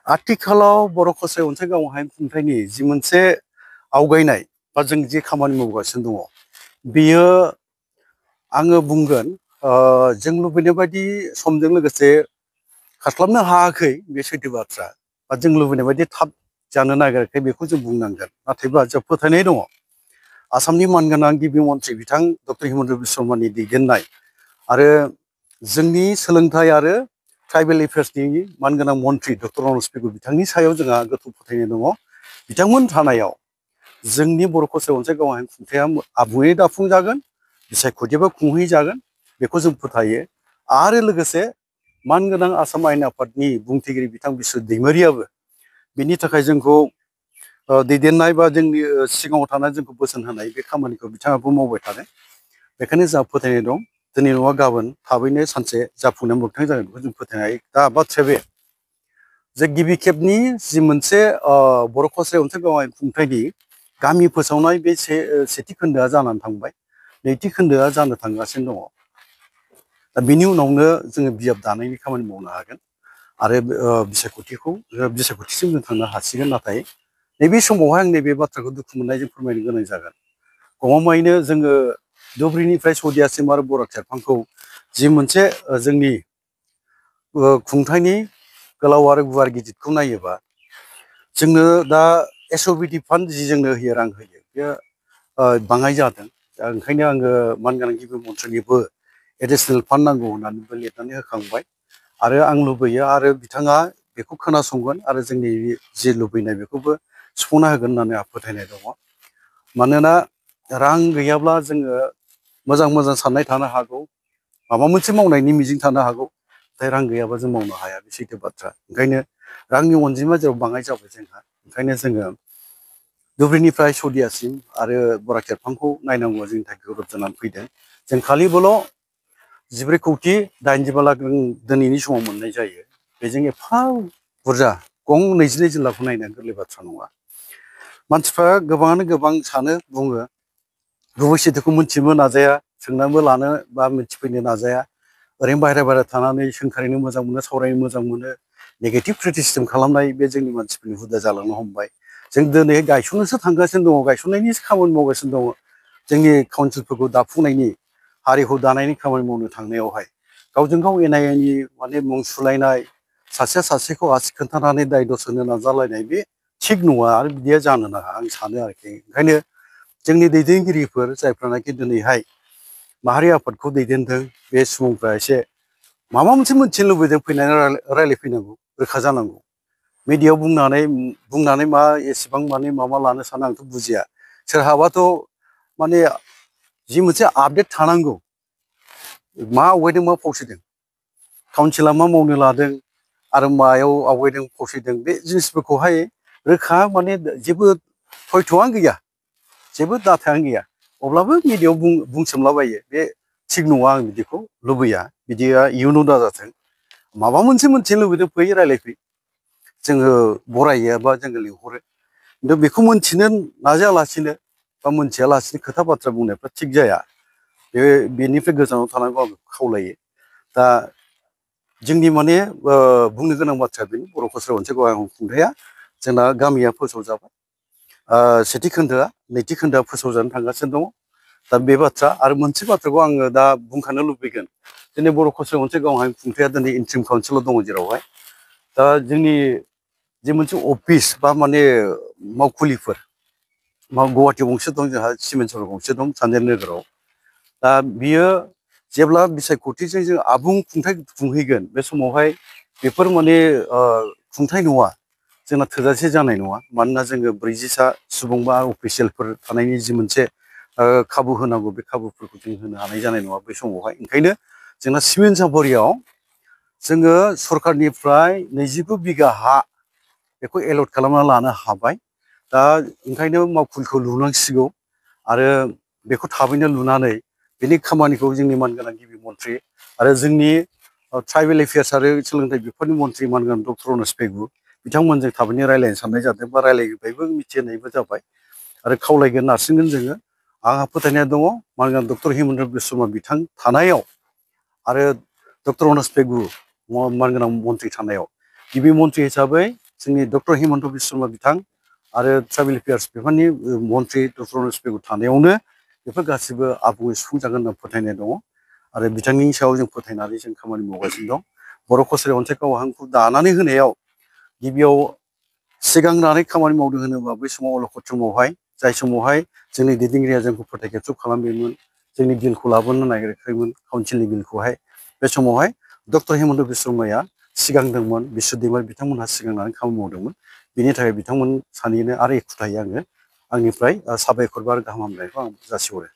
आथिखालाव बर' खसाइ अनसाइ गाव हायुं खुंथायनि जि मोनसे आवगायनाय बा जों जे खामानि मावगासिनो दङ बेयो आङो बुंगोन जों लुबैनाय बायदि समजों लोगोसे खारस्लाबनो हायाखै बे सैथो बाथ्रा बा जों लुबैनाय बायदि थाब जानो नागिराखै बेखौ जों बुंनांगोन नाथायबा जों फोथायनाय दङ आसामनि मानगोनां गिबि मन्थ्रि बिथां डक्टर हिमन्त बिश्व शर्मानि दैदेननाय आरो जोंनि सोलोंथाइ आरो ट्राइबेल एफेयार्सनि मानगोनां मन्थ्रि डक्टर रनज पेगु बिथांनि सायाव जोंहा गोथौ फोथायनाय दङ बिथांमोन थानायाव जोंनि बर' खसाइ अनसाइ गाव हायुं खुंथाया आबुङै दाफुंजागोन बिसायख'थियाबो खुंहैजागोन बेखौ जों फोथायो आरो लोगोसे मानगोनां आसाम आयेन आफादनि बुंथिगिरि बिथां बिस्व दैमारियाबो बिनि थाखाय जोंखौ दैदेननाय बा जोंनि सिगाङाव थानाय जोंखौ बोसोन होनाय बे खामानिखौ बिथाङाबो मावबाय थादों बेखायनो जोंहा फोथायनाय दं दिनै नङा गाबोन थाबैनो सानसे जाफुंनाय मोगथां जागोन बेखौ जों फोथायनो हायो दा बाथ्राया बे जे गिबि खेबनि जि मोनसे बर' खसाइ अनसाइ गाव हायुं खुंथायनि गामि फोसावनाय बे सेथि खोन्दोआ जानानै थांबाय नैथि खोन्दोआ जानो थांगासिनो दङ दा बिनि उनावनो जोङो बिजाब दानायनि खामानि मावनो हागोन आरो बिसायख'थिसिम जों थांनो हासिगोन नाथाय नैबे समावहाय आं नैबे बाथ्राखौ दुखु मोननायजों फोरमायनो गोनां जागोन गमामायैनो जोङो धुबुरीनिफ्राय सदियासिम आरो बराक सेरफांखौ जि मोनसे जोंनि खुंथायनि गोलाव आरो गुवार गिदिरखौ नायोबा जोंनो दा एसअबिटि फान्ड जि जोंनो होयो रां होयो बेयो बाङाय जादों दा ओंखायनो आङो मानगोनां गिबि मन्थ्रिनिबो एडिसनेल फान्ड नांगौ होननानैबो लिरनानै होखांबाय आरो आं लुबैयो आरो बिथाङा बेखौ खोनासंगोन आरो जोंनि जि लुबैनाय बेखौबो सुफुंना होगोन होननानै आंहा फोथायनाय दङ मानोना रां गैयाब्ला जोङो मोजां मोजां साननाय थानो हागौ माबा मोनसे मावनायनि मिजिं थानो हागौ नाथाय रां गैयाबा जों मावनो हाया बे सैथो बाथ्रा ओंखायनो रांनि अनजिमा जेराव बाङाय जाबाय जोंहा ओंखायनो जोङो धुबुरीनिफ्राय सदियासिम आरो बराक सेरफांखौ नायनांगौआ जोंनि थाखाय गोब्राब जानानै फैदों जों खालिबोल' 14,80,00,000 लाख दिनैनि समाव मोननाय जायो बेजों एफा बुरजा गं 22 जिल्लाखौ नायनाया गोरलै बाथ्रा नङा मानसिफ्रा गोबाङानो गोबां सानो बुङो गुबै सैथोखौ मिथिनोबो नाजाया सोंनानैबो लानो बा मिथिफैनो नाजाया ओरैनो बाहेरा थानानै सोंखारिनो मोजां मोनो सावरायनो मोजां मोनो नेगेटिभ क्रिटिसिजम खालामनाय बे जोंनि मानसिफोरनि हुदा जालांनो हमबाय जों दिनै गायसननोसो थांगासिनो दङ गायसननायनिसो खामानि मावगासिनो दङ जोंनि काउन्सिलफोरखौ दाफुंनायनि हारिखौ दानायनि खामानि मावनो थांनायावहाय गावजों गाव एना एनि माने मुं सुलायनाय सासेया सासेखौ आसि खोन्थानानै दाय दस होनो नाजालायनाय बे थिग नङा आरो बिदिया जानो नाङा आं सानो आरोखि ओंखायनो जोंनि दैदेनगिरिफोर जायफ्रानाखि दिनैहाय माहारि आफादखौ दैदेनदों बे सुबुंफ्रा एसे माबा मोनसे मोनथिनो लुबैदों फैनानै रायज्लायफैनांगौ रोखा जानांगौ मिडियायाव बुंनानै मा एसेबां माने माबा लानो सानो आंथ' बुजिया सोरहाबाथ' माने जि मोनसे आपडेट थानांगौ मा आवगायदों मा फावसयदों काउन्सिला मा मावनो लादों आरो मायाव आवगायदों फावसयदों बे जिनिसफोरखौहाय रोखा माने जेबो हयथ'आनो गैया जेबो डाटायानो गैया अब्लाबो मिडियायाव बुंसोमलाबायो बे थिग नङा आं बिदिखौ लुबैया बिदिया इयुनाव दाजाथों माबा मोनसे मोनथिनो लुबैदों फै रायज्लायफै जोङो बरायो बा जोङो लिंहरो खिन्थु बेखौ मोनथिनो नाजायालासिनो बा मोनथियालासिनो खोथा बाथ्रा बुंनायफ्रा थिग जाया बेनिफ्राय गोजानाव थानांगौ आं खावलायो दा जोंनि माने बुंनो गोनां बाथ्राया बेनो बर' खसाइ अनसाइ गाव हायुं खुंथाया जोंना गामिया फोसावजाबाय सेथि खोन्दोआ नैथि खोन्दोआ फोसावजानो थांगासिनो दङ दा बे बाथ्रा आरो मोनसे बाथ्राखौ आङो दा बुंखानो लुबैगोन दिनै बर' खसाइ अनसाइ गाव हायुं खुंथाया दिनै इन्ट्रिम काउन्सिलाव दङ जेरावहाय दा जोंनि जे मोनसे अफिस बा माने मावखुलिफोर गुवाहाटियाव गंसे दं जोंहा सिमेन्ट सहर गंसे दं चान्देल नोगोराव दा बियो जेब्ला बिसायख'थिजों जों आबुं खुंथाय खुंहैगोन बे समावहाय बेफोर माने खुंथाय नङा जोंना थोजासे जानाय नङा मानोना जोङो 40सा सुबुं बा अफिसियेलफोर थानायनि जि मोनसे खाबु होनांगौ बे खाबुफोरखौ जों होनो हानाय जानाय नङा बै समावहाय ओंखायनो जोंना सिमेन्ट सापरियाव जोङो सरकारनिफ्राय 29 बिगा हा बेखौ एलट खालामना लानो हाबाय दा ओंखायनो मावखुलिखौ लुनांसिगौ आरो बेखौ थाबैनो लुनानै बेनि खामानिखौ जोंनि मानगोनां गिबि मन्थ्रि आरो जोंनि ट्राइबेल एफेयार्स आरो सोलोंथाइ बिफाननि मन्थ्रि मानगोनां डक्टर रनज पेगु बिथांमोनजों थाबैनो रायज्लायनो साननाय जादों बा रायज्लायबायबो मिथिहोनायबो जाबाय आरो खावलायगोन नारसिनगोन जोङो आंहा फोथायनाय दङ मानगोनां डक्टर हिमन्त बिश्व शर्मा बिथां थानायाव आरो डक्टर रनज पेगु मानगोनां मन्थ्रि थानायाव गिबि मन्थ्रि हिसाबै जोंनि डक्टर हिमन्त बिश्व शर्मा बिथां आरो ट्राइबेल एफेयार्स बिफाननि मन्थ्रि डक्टर रनज पेगु थानायावनो बेफोर गासिबो आबुङै सुफुंजागोन होनना फोथायनाय दङ आरो बिथांनि सायाव जों फोथायनानै जों खामानि मावगासिनो दं। बर' कसारि अन्थाइ गाव हांखौ दानानै होनायाव गिबियाव सिगांनानै खामानि मावदों होनोबा बै समाव अलखद समावहाय जाय समावहाय जोंनि दैदेनगिरिया जोंखौ फोथाय खेबस' खालामदोंमोन, जोंनि बिलखौ लाबोनो नागिराखैमोन, काउन्सिलनि बिलखौहाय बे समावहाय डक्टर हिमन्त बिश्व शर्माया सिगांदोंमोन, बिश्व दैमारि बिथांमोनहा सिगांनानै खामानि मावदोंमोन। बिनि थाखाय बिथांमोन सानैनो आरो एखुथायै आङो आंनिफ्राय साबायखर बा गाहाम हामलायनायखौ आं जासिहरो।